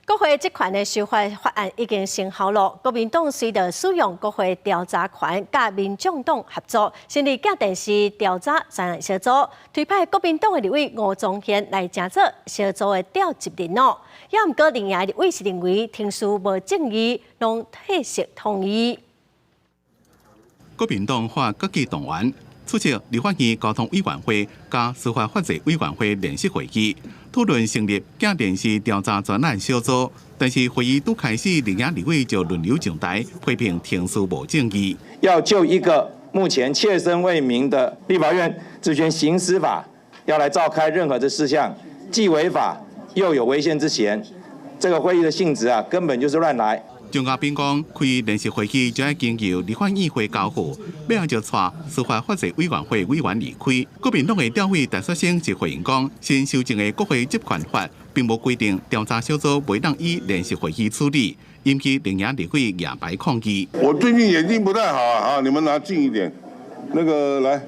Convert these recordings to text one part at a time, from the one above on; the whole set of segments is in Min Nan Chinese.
國會職權的修法法案已經生效囉。國民黨隨著使用國會調查權，佮民眾黨合作，成立鏡電視調查專案小組，推派國民黨的立委吳宗憲來成做小組的召集人哦。也毋過另外立委是認為程序無正義，攏退席抗議。國民黨發決議動員出席立法院交通委員會佮司法法制委員會聯席會議，討論成立鏡電視調查專案小組。但是會議拄開始，綠營立委就輪流上台批評程序無正義。要就一個目前切身為民的立法院職權行使法，要來召開任何的事項，既違法又有違憲之嫌。這個會議的性質啊，根本就是亂來。張家斌講，開聯席會議就愛經由立法院會交付，尾後就帶司法法制委員會委員離開。國民黨的調委陳雪生就回應講，新修正的國會職權法並無規定調查小組袂當以聯席會議處理，引起綠營立委舉牌抗議。我最近眼睛不太好啊，你們拿近一點，那個來。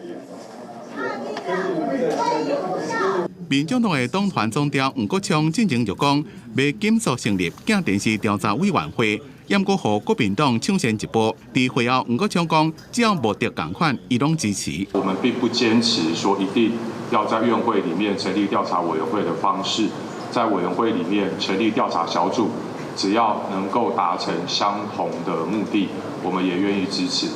民眾黨的黨團總召黃國昌進前就講，欲緊速成立鏡電視調查委員會，毋過予國民黨搶先一步。佇會後，黃國昌講，只要目的仝款，伊攏支持。我們並不堅持說一定要在院會裡面成立調查委員會的方式，在委員會裡面成立調查小組，只要能夠達成相同的目的，我們也願意支持。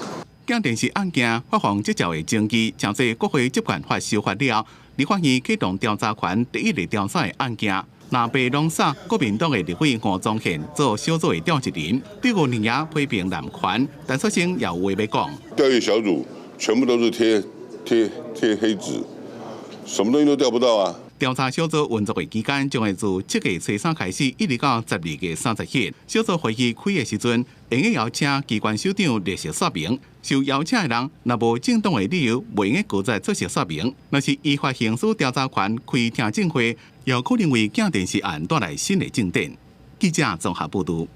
鏡電視案件發放這條的爭議，成做國會職權法修法了，立法院啟動調查權第一個調查的案件。藍白攏捎國民黨的立委吳宗憲做小組的召集人，對於綠營批評濫權，陳雪生也有話欲講。調閱小組全部都是貼貼貼黑紙，什麼東西都調不到啊！調查小組運作的期間將會自7月初3開始，一直到12月30日。小組會議開的時陣，會用邀請機關首長列席說明。受邀請的人若無正當的理由，袂用得拒絕出席說明。若是依法行使調查權開聽證會，有可能為鏡電視案帶來新的進展。記者綜合報導。